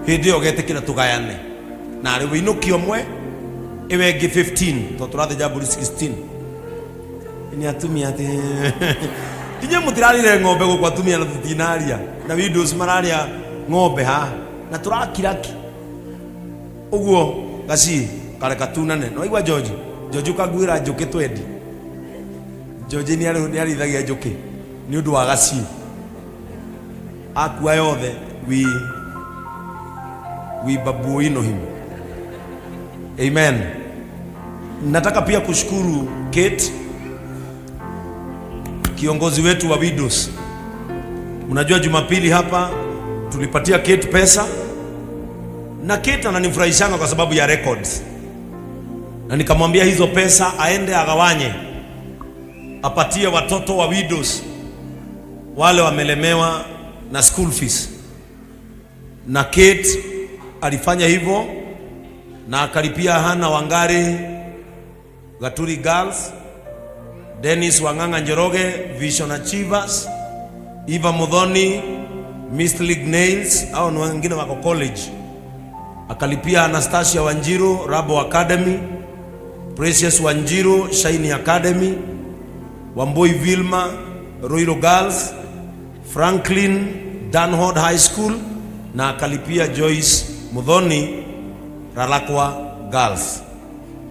Hĩndĩ ĩyo ũgetĩkĩra tũgayane na arĩ wĩinũki ũmwe ĩwe ĩngĩ 15 tondũ tũrathĩnja mbũri 16. Nĩ atumia atĩ inyuĩ mũtirarĩire ng'ombe gũkũ, atumia na tũtinaria na widows mararĩa ng'ombe haha na tũrakiraki ũguo gaci kareka tunane. No igua George, George ũkanguĩra njũkĩ twendi. George nĩ arĩithagia njũkĩ nĩ ũndũ wa gaci akua yothe. We babuino him. Amen. Nataka pia kushukuru Kate, kiongozi wetu wa widows. Mnajua Jumapili hapa tulipatia Kate pesa, na Kate ananifurahishanga kwa sababu ya records, na nikamwambia hizo pesa aende agawanye, apatie watoto wa widows wale wamelemewa na school fees. Na Kate alifanya hivyo na akalipia Hana Wangari Gaturi Girls, Dennis Wang'ang'a Njoroge Vision Achievers, Eva Muthoni Miss League Nails, au ni wengine wako college. Akalipia Anastasia Wanjiru Rabo Academy, Precious Wanjiru Shiny Academy, Wambui Vilma Royal Girls, Franklin Danhod High School, na akalipia Joyce Muthoni Ralakwa Girls.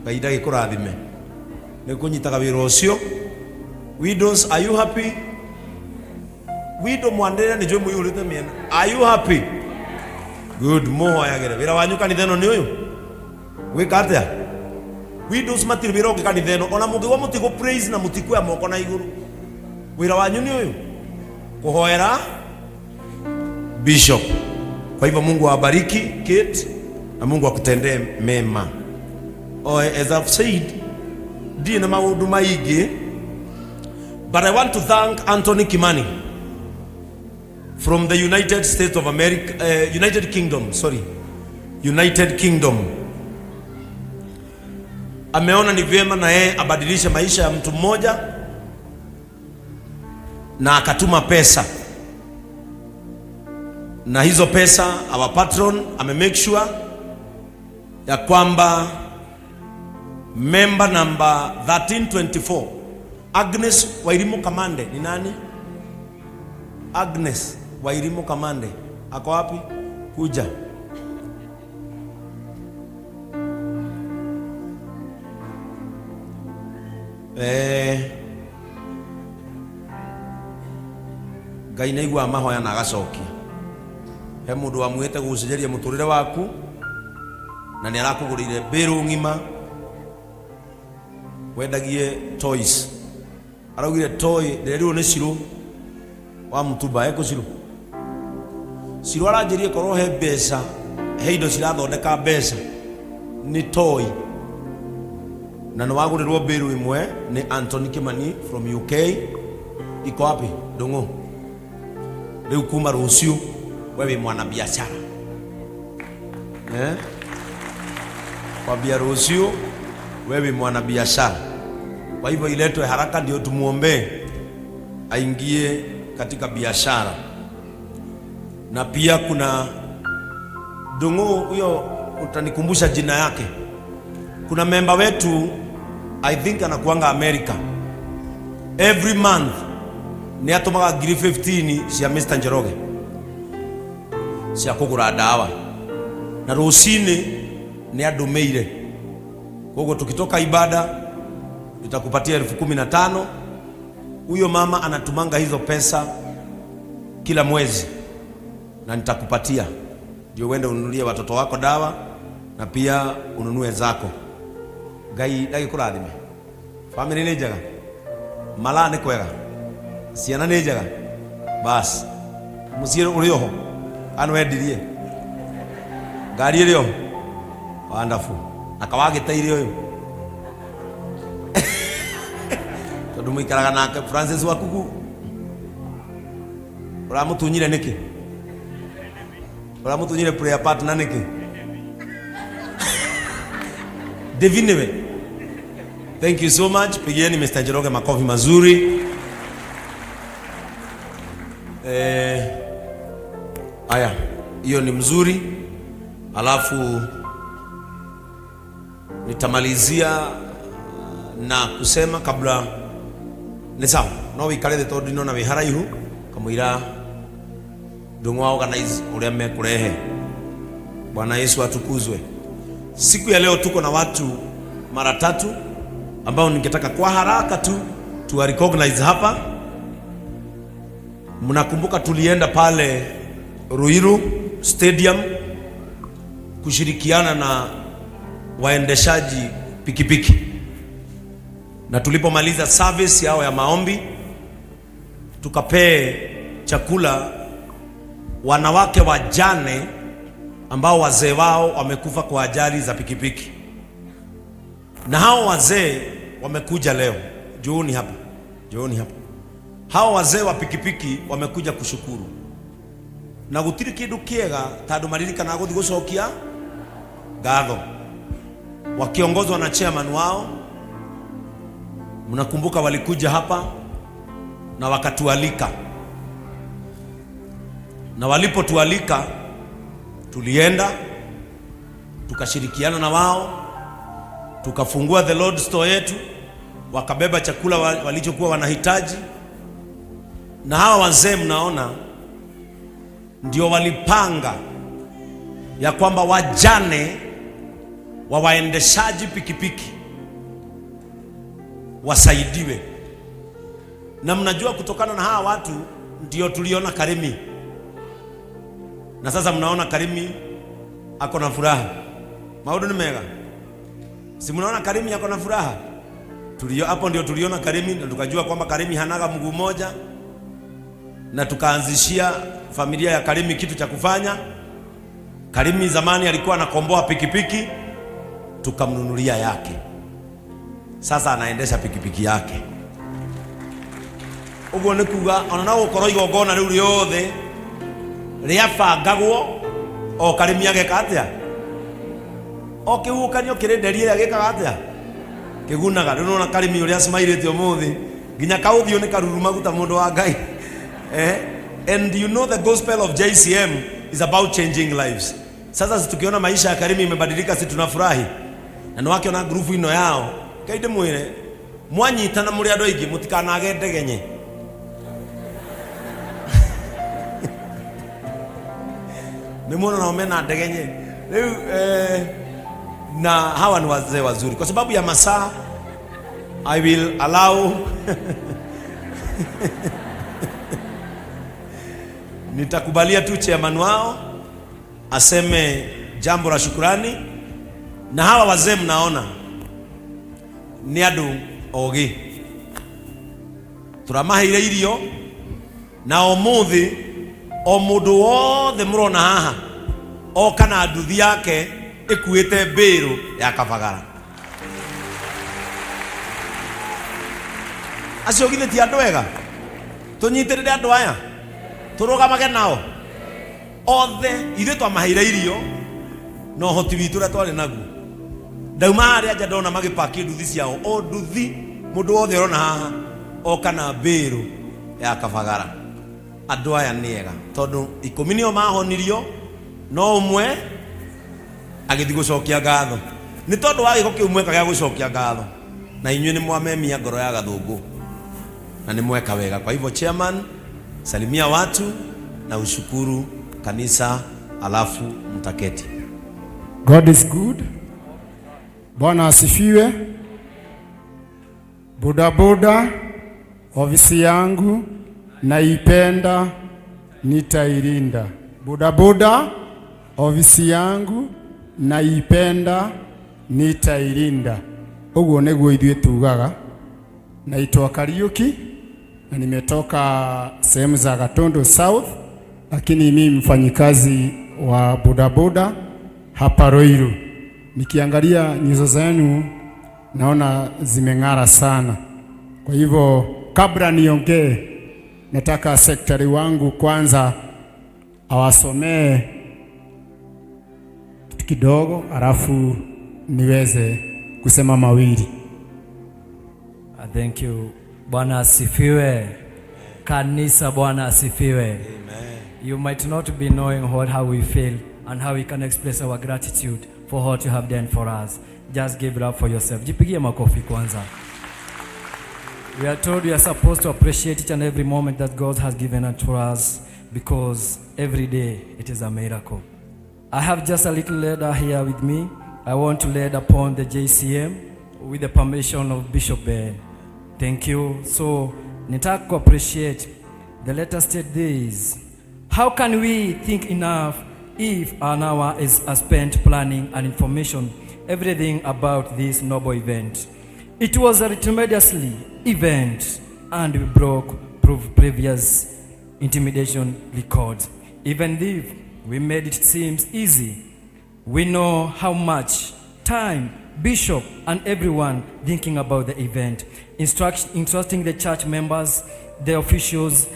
Ngai ndagĩkũrathime nĩ kũnyitaga wĩra ũcio. Widows, are you happy? Widow mwanĩrĩre nĩ njũĩ mũihũrĩte mĩena. Are you happy? Good. Mũhoyagĩre wĩra wanyu kanitha ĩno nĩ ũyũ gwĩka atĩa? Widows matirĩ wĩra ũngĩ kanitha ĩno, ona mũngĩgwa mũtigũ praise na mũtikuoya moko na igũrũ. Wĩra wanyu nĩ ũyũ, kũhoera bishop. Kwa hivyo Mungu awabariki Kate, na Mungu akutendee mema. Oh, as I've said, ndirĩ na maũndũ maingĩ, but I want to thank Anthony Kimani from the United States of America, United Kingdom, sorry, United Kingdom. Ameona ni vyema na yeye abadilishe maisha ya mtu mmoja na akatuma pesa, na hizo pesa our patron ame make sure ya kwamba member number 1324 Agnes Wairimu Kamande. Ni nani? Agnes Wairimu Kamande ako wapi? Kuja. Ngai nĩ aiguaga mahoya na agacokia. He mũndũ wamwĩte gũcenjeria mũtũrĩre waku na nĩ arakũgũrĩire mbĩrũ ng'ima wendagie toys. Araugire toy ndĩrerirwo nĩ Cirũ wa mũtumba ekũ Cirũ. Cirũ aranjĩrie korwo he mbeca, he indo cirathondeka mbeca nĩ toy, na nĩ wagũrĩrwo mbĩrũ ĩmwe nĩ Anthony Kimani from UK. Iko wapi Ndung'u? Rĩu kuma rũciũ we wĩ mwana biashara, eh? Kwambia rũciũ we wĩ mwana biashara. Kwa hivyo iletwe haraka ndio tumuombee aingie katika biashara. Na pia kuna Ndung'u huyo, utanikumbusha jina yake. Kuna memba wetu, I think anakuanga America, every month nĩ atũmaga ngiri 15 cia Mr. Njoroge cia kũgũra ndawa, na rũcinĩ nĩ andũmĩire. Koguo tukitoka ibada nitakupatia 15,000. Huyo mama anatumanga hizo pesa kila mwezi na nitakupatia ndio uende ununulie watoto wako dawa na pia ununue zako. Ngai ndagĩkũrathime. Family nĩ njega, malaa nĩ kwega, ciana nĩ njega, bas mũciĩ ũrĩ oho kana wendirie ngari ĩrĩ oho. Wonderful. Na kawagĩteire ũyũ tondũ mũikaraga nake Francis Wakuku, ũramũtunyire nĩkĩ? Ũramũtunyire prayer partner nĩkĩ? Devi niwe. Thank you so much. Pigieni Mr. Njoroge makofi mazuri. Aya, hiyo ni mzuri. Alafu nitamalizia na kusema kabla nĩ sawa no wĩikare thĩ tondũ ndinona wĩ haraihu kamũira ndung'u organize ũrĩa mekũrehe. Bwana Yesu atukuzwe. Siku ya leo tuko na watu mara tatu ambao ningetaka kwa haraka tu tuwa recognize hapa. Mnakumbuka tulienda pale Ruiru Stadium kushirikiana na waendeshaji pikipiki, na tulipomaliza service yao ya maombi tukapee chakula wanawake wajane ambao wazee wao wamekufa kwa ajali za pikipiki, na hao wazee wamekuja leo. Njooni hapa, njooni hapa. Hao wazee wa pikipiki wamekuja kushukuru na gutiri kindu kiega ta andu maririkanaga guthi gucokia ngatho, wakiongozwa na chairman wao. Mnakumbuka walikuja hapa na wakatualika, na walipotualika tulienda tukashirikiana na wao, tukafungua the Lord store yetu, wakabeba chakula walichokuwa wanahitaji. Na hawa wazee mnaona ndio walipanga ya kwamba wajane wa waendeshaji pikipiki wasaidiwe. Na mnajua kutokana na hawa watu ndio tuliona Karimi, na sasa mnaona Karimi ako na furaha. Maundu ni mega, si mnaona Karimi ako na furaha? Tulio hapo ndio tuliona Karimi na tukajua kwamba Karimi hanaga mguu moja, na tukaanzishia familia ya Karimi kitu cha kufanya. Karimi zamani alikuwa anakomboa pikipiki, tukamnunulia yake. Sasa anaendesha pikipiki yake. Uguo nĩ kuga ona no gũkorwo igongona rĩu rĩothe rĩabangagwo o Karimi ageka atĩa, o kĩhuhũkanio kĩrĩ nderi ĩrĩa gĩkaga atĩa, kĩgunaga. Rĩu nĩwona Karimi ũrĩa smileĩte ũmũthĩ, nginya kaũthiũ nĩ karuru maguta mũndũ wa Ngai. And you know the gospel of JCM is about changing lives. Sasa si tukiona maisha ya Karimi imebadilika, si tunafurahi? Na nĩwakiona grupu ino yao, Ngai ndĩmwĩre mwanyitana mũrĩ andũ aingĩ mũtikanage ndegenye. Nĩ muona nao mena ndegenye rĩu na hawa ni wazee wazuri. Kwa sababu ya masaa, I will allow nitakubalia tu chairman wao aseme jambo la shukurani. Na hawa wazee mnaona ni andu ogi, turamaheire irio na umuthi o mundu wothe murona haha oka na nduthi yake ikuite mbiru ya kabagara. Acio githĩ ti andũ ega? Tũnyitĩrĩre andũ aya, tũrũgamage nao othe. Ithuĩ twamaheire irio na ũhoti witũ ũrĩa twarĩ naguo. Ndauma harĩa nja ndona magĩpaki nduthi ciao, o nduthi mũndũ wothe ũrona haha oka na mbĩrũ ya kabagara. Andũ aya nĩ ega tondũ 10 nĩo mahonirio, no ũmwe agĩthiĩ gũcokia ngatho. Nĩ tondũ wa gĩko kĩu mweka gĩa gũcokia ngatho, na inyuĩ nĩ mwamemia ngoro ya gathũngũ na nĩ mweka wega. Kwa hivyo chairman, salimia watu na ushukuru kanisa, alafu mtaketi. God is good. Bwana asifiwe. Bodaboda ofisi yangu naipenda, nitailinda. Bodaboda ofisi yangu naipenda, nitailinda. Uguo niguo ithuĩ tugaga. Naitwa Kariuki na nimetoka sehemu za Gatundu South, lakini mimi mfanyikazi wa bodaboda hapa Ruiru. Nikiangalia nyuso zenu naona zimeng'ara sana. Kwa hivyo kabla niongee, nataka sekretari wangu kwanza awasomee kitu kidogo, alafu niweze kusema mawili. Thank you. Bwana asifiwe. Kanisa, Bwana asifiwe. Amen. You might not be knowing how we feel. and how we can express our gratitude for what you have done for us. Just give it up for yourself. Jipigie makofi kwanza. We are told we are supposed to appreciate each and every moment that God has given unto us, because every day it is a miracle. I have just a little letter here with me. I want to lay upon the JCM with the permission of Bishop Ben. Thank you. So, nitaka ku appreciate. The letter state this: "How can we think enough if an hour is spent planning and information everything about this noble event? It was a tremendously event and we broke previous intimidation records. Even if we made it seems easy, we know how much time Bishop and everyone thinking about the event, instructing the church members, the officials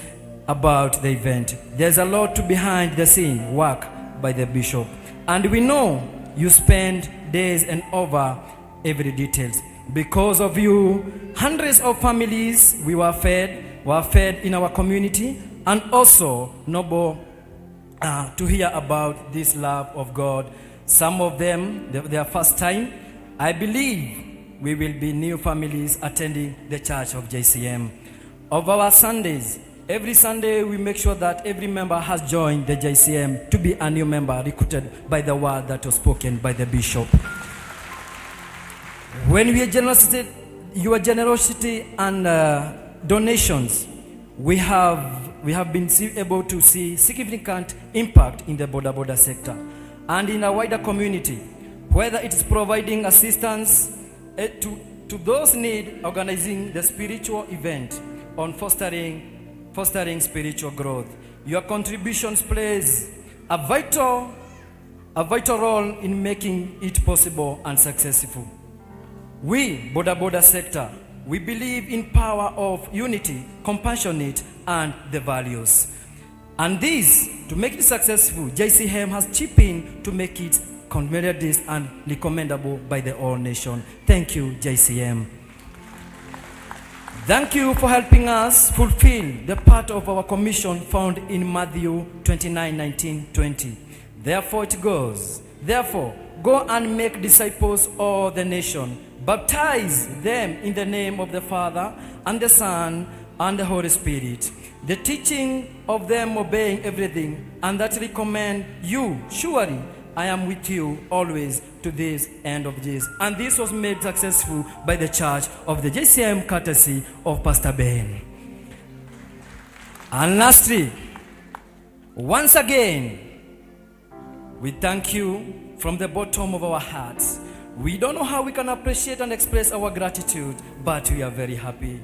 about the event. There's a lot to behind the scene work by the bishop. And we know you spend days and over every details. Because of you, hundreds of families we were fed in our community, and also noble to hear about this love of God. Some of them, their first time, I believe we will be new families attending the church of JCM. Of our Sundays, every Sunday we make sure that every member has joined the JCM to be a new member recruited by the word that was spoken by the bishop. When we are generosity, your generosity and donations, we have been able to see significant impact in the boda boda sector and in a wider community, whether it is providing assistance to those need, organizing the spiritual event, on fostering spiritual growth. Your contributions plays a vital role in making it possible and successful. We, boda boda sector, we believe in power of unity, compassionate, and the values. And this, to make it successful, JCM has chipped in to make it commended and recommendable by the whole nation. Thank you, JCM. Thank you for helping us fulfill the part of our commission found in Matthew 29 19 20. Therefore, it goes, "Therefore, go and make disciples all the nation, baptize them in the name of the Father and the Son and the Holy Spirit, the teaching of them obeying everything, and that recommend you. Surely I am with you always to this end of this." And this was made successful by the church of the JCM, courtesy of Pastor Ben. And lastly, once again, we thank you from the bottom of our hearts. We don't know how we can appreciate and express our gratitude, but we are very happy.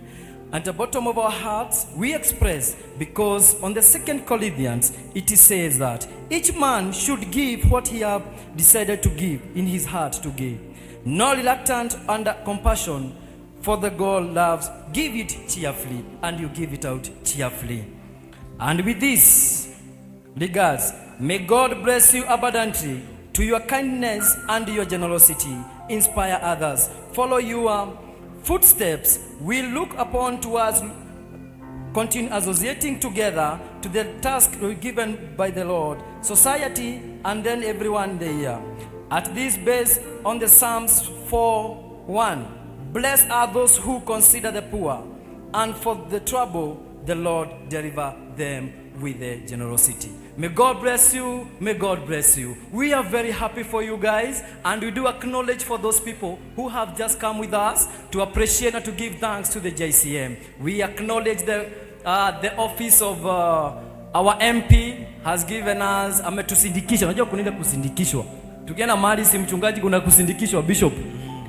At the bottom of our hearts, we express because on the second Corinthians, it says that each man should give what he have decided to give in his heart to give. No reluctant under compassion, for the God loves, give it cheerfully, and you give it out cheerfully. And with this regards, may God bless you abundantly to your kindness and your generosity. Inspire others. Follow your footsteps. We look upon towards continue associating together to the task given by the Lord, society, and then everyone there. At this base on the Psalms 4:1, "Blessed are those who consider the poor, and for the trouble the Lord deliver them with their generosity." May God bless you. May God bless you. We are very happy for you guys, and we do acknowledge for those people who have just come with us to appreciate and to give thanks to the JCM. We acknowledge the office of our MP has given us, ametusindikisha. Unajua kuna ile kusindikishwa. Tukienda mahali si mchungaji kuna kusindikishwa, bishop.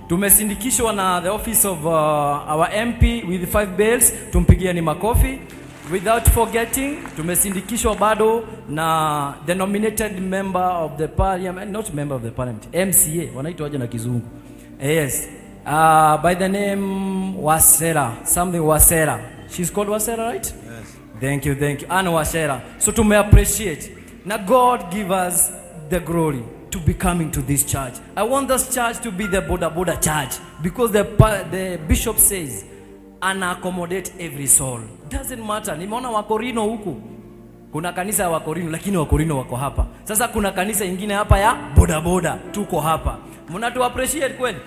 Tumesindikishwa na the office of our MP with five bales, tumpigie ni makofi. Without forgetting, tumesindikishwa bado na the nominated member of the parliament, not member of the parliament, MCA, wanaitwaje na kizungu? Yes. By the name Wasera, something Wasera. She's called Wasera, right? Yes. Thank you, thank you. Anne Wasera. So to may appreciate. Now God give us the glory to be coming to this church. I want this church to be the boda boda church because the bishop says and accommodate every soul. Doesn't matter. Nimeona Wakorino huku. Kuna kanisa ya Wakorino lakini Wakorino wako hapa. Sasa kuna kanisa ingine hapa ya bodaboda, tuko hapa. Mnatu appreciate kweli?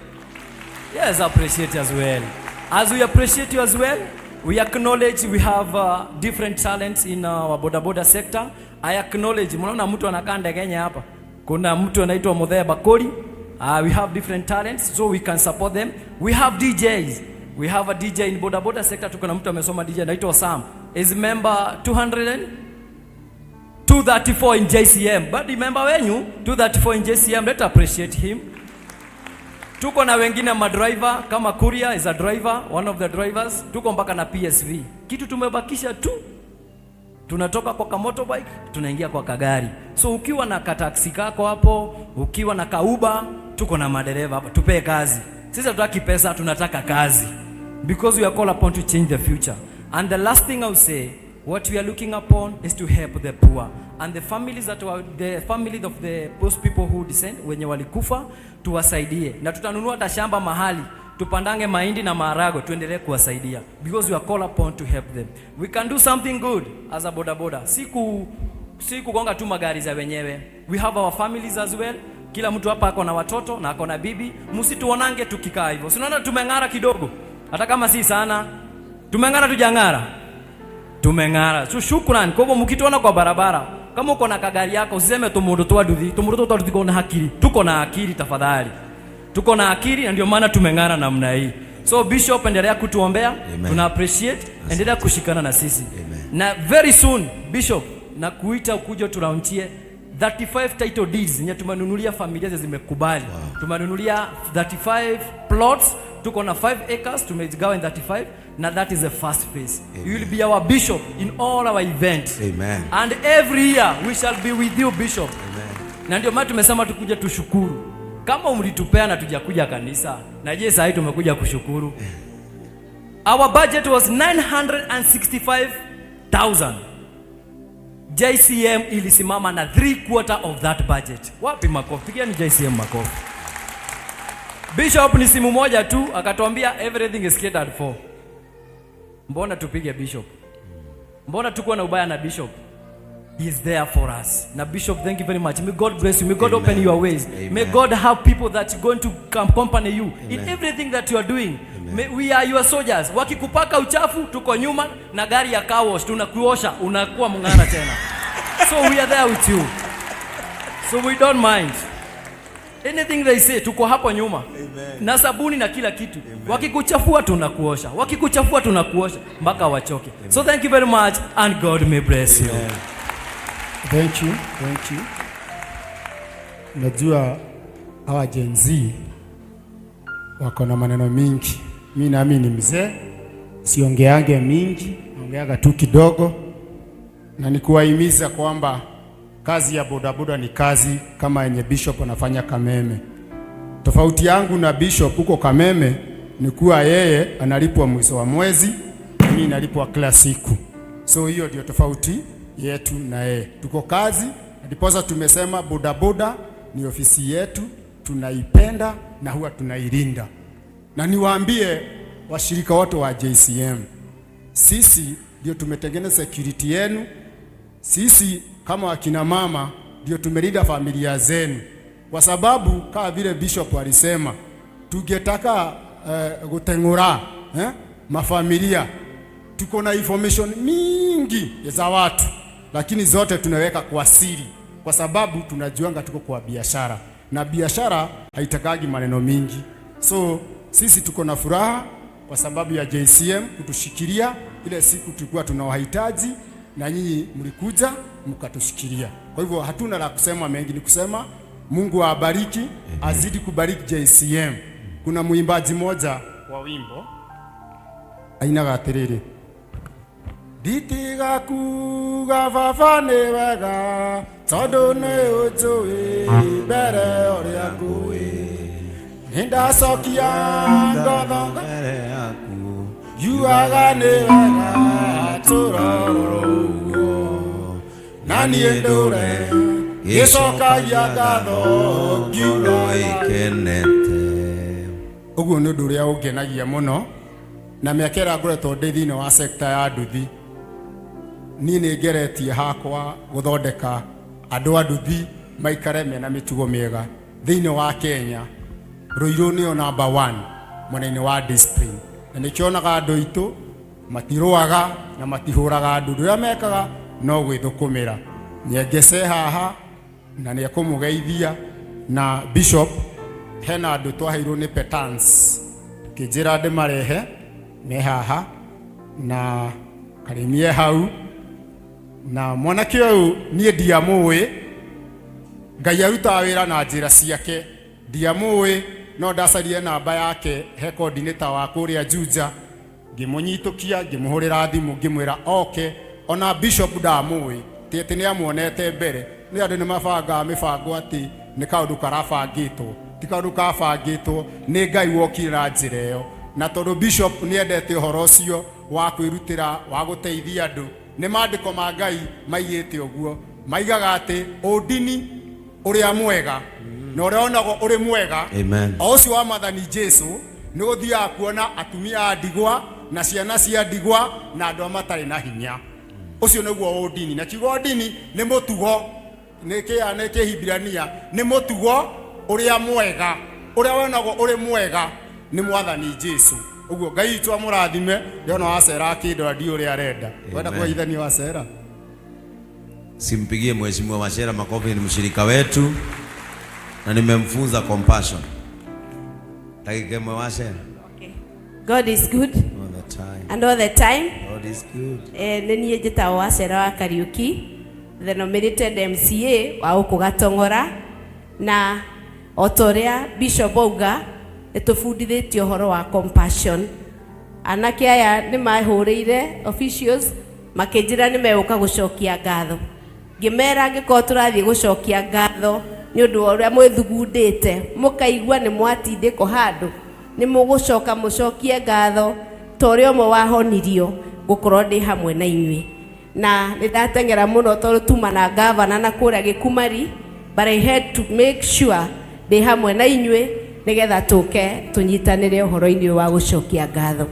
Yes, appreciate as well. As we appreciate you as well, we acknowledge we have different talents in our boda boda sector. I acknowledge, mnaona mtu anakaa Ndegenya hapa. Kuna mtu anaitwa Muthee Bakori. We have different talents so we can support them. We have DJs. We have a DJ in boda boda sector. Tuko na mtu amesoma DJ anaitwa Sam. Is member 200 and 234 in JCM. But member wenyu 234 in JCM, let appreciate him. Tuko na wengine madriver kama Kuria is a driver, one of the drivers. Tuko mpaka na PSV. Kitu tumebakisha tu tunatoka kwa ka motorbike tunaingia kwa kagari. So ukiwa na kataksi kako hapo, ukiwa na ka Uber, tuko na madereva hapa, tupee kazi. Sisi hatutaki pesa, tunataka kazi because we are called upon to change the future. And the last thing I will say, what we are looking upon is to help the poor and the families that were the family of the those people who descend wenye walikufa, tuwasaidie, na tutanunua hata shamba mahali tupandange mahindi na maharagwe, tuendelee kuwasaidia because we are called upon to help them. We can do something good as a boda boda, si kugonga tu magari za wenyewe. We have our families as well. Kila mtu hapa ako na watoto na ako na bibi. Msituonange tukikaa hivyo, si unaona tumeng'ara kidogo, hata kama si sana. Tumeng'ara, tujang'ara? Tumeng'ara. So shukran. Kwa hivyo mkituona kwa barabara, kama uko na kagari yako, usiseme tumundu twa nduthi, tumundu twa nduthi na akili. Tuko na akili tafadhali. Tuko na akili na ndio maana tumeng'ara namna hii. So Bishop, endelea kutuombea. Amen. Tuna appreciate, endelea kushikana na sisi. Amen. Na very soon Bishop, na kuita ukuja tulaunchie 35 title deeds zenye tumenunulia familia zenye zimekubali. Tumenunulia 35 plots, tuko na 5 acres tumezigawa in 35 na that is the first phase. You will be our bishop in all our events. Amen. And every year we shall be with you, Bishop. Na ndio maana tumesema tukuja tushukuru. Kama mlitupea na tujakuja kanisa, na je, saa hii tumekuja kushukuru. Our budget was 965,000. JCM ilisimama na 3/4 of that budget. Wapi makofi? Pigieni JCM makofi. Bishop ni simu moja tu akatuambia everything is catered for. Mbona tupige Bishop? Mbona tukuwa na ubaya na Bishop? He is there for us. Na Bishop, thank you very much. May God bless you. May God Amen. Open your ways. Amen. May God have people that are going to come accompany you in Amen. Everything that you are doing. May, we are your soldiers. Wakikupaka uchafu, tuko nyuma na gari ya car wash, tunakuosha, unakuwa mng'ara tena. So we are there with you. So we don't mind. Anything they say, tuko hapo nyuma. Amen. Na sabuni na kila kitu. Wakikuchafua tunakuosha. Wakikuchafua tunakuosha mpaka wachoke. So thank you very much and God may bless you. Thank you, thank you. Najua hawa Gen Z wako na maneno mingi. Mi nami ni mzee, siongeange mingi, naongeaga tu kidogo, na nikuwahimiza kwamba kazi ya bodaboda ni kazi kama yenye Bishop anafanya Kameme. Tofauti yangu na Bishop huko Kameme ni kuwa yeye analipwa mwisho wa mwezi, na mimi nalipwa kila siku. So hiyo ndio tofauti yetu na yeye. Tuko kazi, ndiposa tumesema bodaboda ni ofisi yetu, tunaipenda na huwa tunailinda. Na niwaambie washirika wote wa JCM, sisi ndio tumetengeneza security yenu. Sisi kama wakina mama ndio tumelinda familia zenu, kwa sababu kama vile Bishop alisema tungetaka guteng'ura mafamilia. Tuko na information mingi za watu, lakini zote tunaweka kwa siri, kwa sababu tunajuanga tuko kwa biashara na biashara haitakagi maneno mingi. So sisi tuko na furaha kwa sababu ya JCM kutushikilia ile siku tulikuwa tunawahitaji, na nyinyi mlikuja mkatushikilia. Kwa hivyo hatuna la kusema mengi, ni kusema Mungu awabariki, azidi kubariki JCM. Kuna mwimbaji moja wa wimbo ainaga atiriri, nditiga kuga baba nĩ wega tondũ nĩ ũnjũĩ mbere ũrĩa ngũĩ, nĩndacokia ngatho Mbere yaku ngiugaga nĩ wega tũrorwo ũguo, na niĩ ndũre ngĩcokagia ngatho ngoro ngiugaga ikenete. Ũguo nĩ ũndũ ũrĩa ũngenagia mũno na mĩaka ĩrĩa ngoretwo ndĩ thĩinĩ wa sekta ya nduthi. Niĩ nĩ ngeretie hakwa gũthondeka andũ a nduthi maikare mena mĩtugo mĩega thĩinĩ wa Kenya. Ruiru nĩyo number one mwena-inĩ wa discipline, na nĩkĩonaga andũ aitũ matirũaga na matihũraga andũ. Ũndũ ũrĩa mekaga no gwĩthũkũmĩra. Nyengece haha na nĩ ekũmũgeithia. Na bishop, hena andũ twaheirwo nĩ Petans, kĩnjĩra ndĩmarehe me haha na karimie hau. Na mwanake ũyũ niĩ ndiamũĩ, Ngai arutaga wĩra na njĩra ciake. Ndiamũĩ, no ndacarire namba yake he coordinator wa kũrĩa Juja, ngĩmũnyitũkia, ngĩmũhũrĩra thimũ, ngĩmwĩra oke. Ona bishop ndamũĩ, ti atĩ nĩ amuonete mbere. Nĩ andũ nĩ mabangaga mĩbango atĩ nĩ kaũndũ karabangĩtwo. Ti kaũndũ kabangĩtwo, nĩ Ngai wokire na njĩra ĩyo. Na tondũ bishop nĩ endete ũhoro ũcio wa kwĩrutĩra wa gũteithia andũ, nĩ maandĩko ma Ngai maigĩte ũguo, maigaga atĩ ũndini ũrĩa mwega na ũrĩa wonagwo ũrĩ mwega, Amen. o ũcio wa Mwathani Jesu, nĩ ũthiaga kuona atumia a ndigwa na ciana cia ndigwa na andũ arĩa matarĩ na hinya. Ũcio nĩguo ũndini. Na kiugo ndini nĩ mũtugo, nĩ kĩa nĩ kĩhibirania, nĩ mũtugo ũrĩa mwega, ũrĩa wonagwo ũrĩ mwega nĩ Mwathani Jesu. Ũguo Ngai witũ amũrathime. Ndĩrona wacera akĩndora, ndiũ ũrĩa arenda wenda. Amen. Kũgeithania wacera. Simpigie Mheshimiwa Wachera makofi, ni mshirika wetu na nimemfunza compassion. Dakika ĩmwe, Wachera. Okay. God is good All the time. and all the time. God is good. Nĩ niĩ njĩtagwo Wacera wa Kariuki, the nominated MCA wa gũkũ Gatong'ora. Na o ta ũrĩa Bishop auga, nĩ tũbundithĩtio ũhoro wa compassion. Anake aya nĩ mahũrĩire officials makĩnjĩra nĩ megũka gũcokia ngatho. Ngĩmera angĩkorwo tũrathiĩ gũcokia ngatho nĩ ũndũ wa ũrĩa mwĩthugundĩte, mũkaigua nĩ mwatindĩkwo handũ, nĩ mũgũcoka mũcokie ngatho ta ũrĩa ũmwe wahonirio, ngũkorwo ndĩ hamwe na inyuĩ. Na nĩ ndateng'era mũno tondũ tuma na gavana na kũrĩa gĩkumari, but I had to make sure ndĩ hamwe na inyuĩ nĩgetha tũke tũnyitanĩre ũhoro-inĩ ũyũ wa gũcokia ngatho.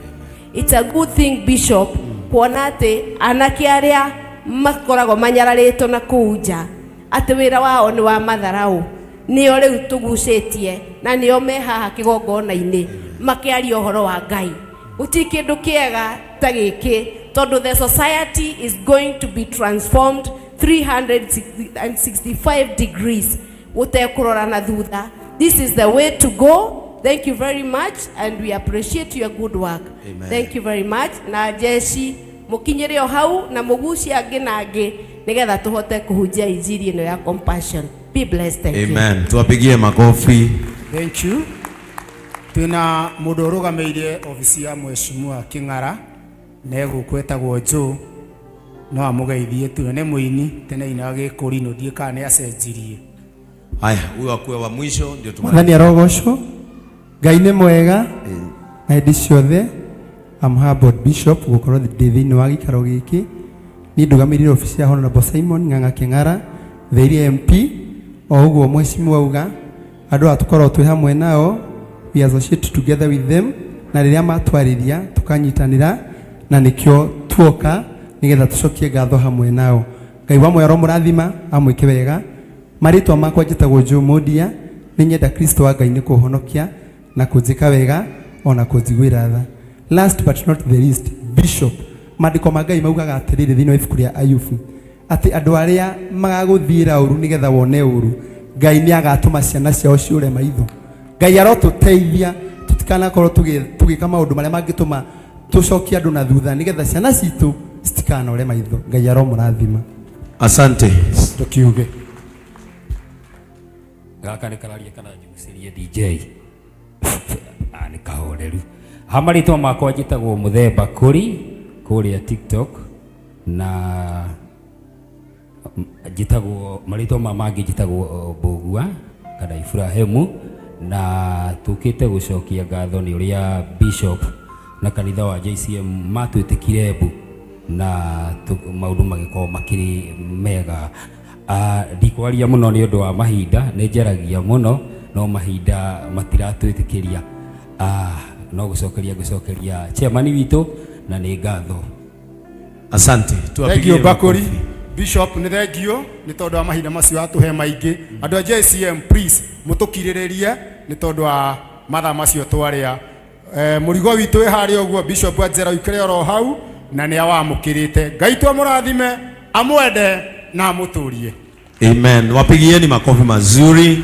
It's a good thing, Bishop, kuona atĩ anake arĩa makoragwo manyararĩtwo na kũu nja atĩ wĩra wao nĩ wa matharau, nĩo rĩu tũgucĩtie na nĩo me haha kĩgongona-inĩ makĩaria ũhoro wa Ngai. Gũtirĩ kĩndũ kĩega ta gĩkĩ, tondũ the society is going to be transformed 365 degrees gũtekũrora na thutha. This is the way to go. Thank you very much and we appreciate your good work. Amen. Thank you very much. Na jeshi mũkinyĩre o hau na mũgucie angĩ na angĩ nĩgetha tũhote kũhunjia injiri ĩno ya compassion. Be blessed. Thank you. Amen. Tuwapigie makofi. Thank you. Twina mũndũ ũrũgamĩire obici ya Mheshimiwa King'ara na egũkũ etagwo Joe, no amũgeithie tu. Na nĩ mũini tene ainaga gĩkũrinũ, ndiĩ kana nĩ acenjirie. Haya, huyo akuwe wa mwisho ndio tumalize. Mwathani arogocwo. Ngai nĩ mwega na hĩndĩ ciothe. I'm humbled, Bishop, gũkorwo ndĩ thĩinĩ wa gĩikaro gĩkĩ. Niĩ ndũgamĩrĩire obici ya Honorable Simon Ng'ang'a Kĩng'ara, the area MP. O ũguo mheshimiwa auga, andũ aya tũkoragwo twĩ hamwe nao, we associate together with them, na rĩrĩa matwarĩria tũkanyitanĩra, na nĩkĩo tuoka nĩgetha tũcokie ngatho hamwe nao. Ngai wa muoyo aromũrathima, amwĩke wega. Marĩtwa makwa njĩtagwo Joe Mondia. Nĩ nyenda Kristo wa Ngai nĩ kũhonokia na kũnjĩka wega ona kũnjiguĩra tha. Last but not the least, Bishop, maandĩko ma Ngai maugaga atĩrĩrĩ thĩinĩ wa ibuku rĩa Ayubu atĩ andũ arĩa magagũthiĩra ũru nĩgetha wone ũru, Ngai nĩ agatũma ciana ciao ciũre maitho. Ngai arotũteithia tũtikanakorwo tũgĩka maũndũ marĩa mangĩtũma tũcokie andũ na thutha, nĩgetha ciana citũ citikanore maitho. Ngai aromũrathima. Asante. Tũkiuge. Gaka nĩ kararia kana njigucĩrie DJ. Ah, nĩ kahoreru. Ha marĩtwa makwa njĩtagwo Mũthemba Kũri kũrĩa TikTok, na njĩtagwo marĩtwa ma mangĩ njĩtagwo Mbũgua kana Ibrahĩmu. Na tũkĩte gũcokia ngatho nĩ ũrĩa Bishop na kanitha wa JCM matwĩtĩkire mbu na maũndũ magĩkorwo makĩrĩ mega. Ndikwaria mũno nĩ ũndũ wa mahinda, nĩ njaragia mũno no mahinda matiratwĩtĩkĩria. No gũcokeria ngũcokeria chairman witũ na nĩ ngatho. Asante, tuwapigie Thank you Bakuri. makofi. Bishop nĩ thengio nĩ tondũ wa mahinda macio atũhe maingĩ. Andũ a JCM, please mũtũkirĩrĩrie nĩ tondũ wa mathaa macio twarĩa. Mũrigo witũ wĩ harĩa ũguo. Bishop Anjera ũikare oro hau na nĩ awamũkĩrĩte. Ngai tu amũrathime, amwende na amũtũrie. Amen. Wapigieni makofi mazuri.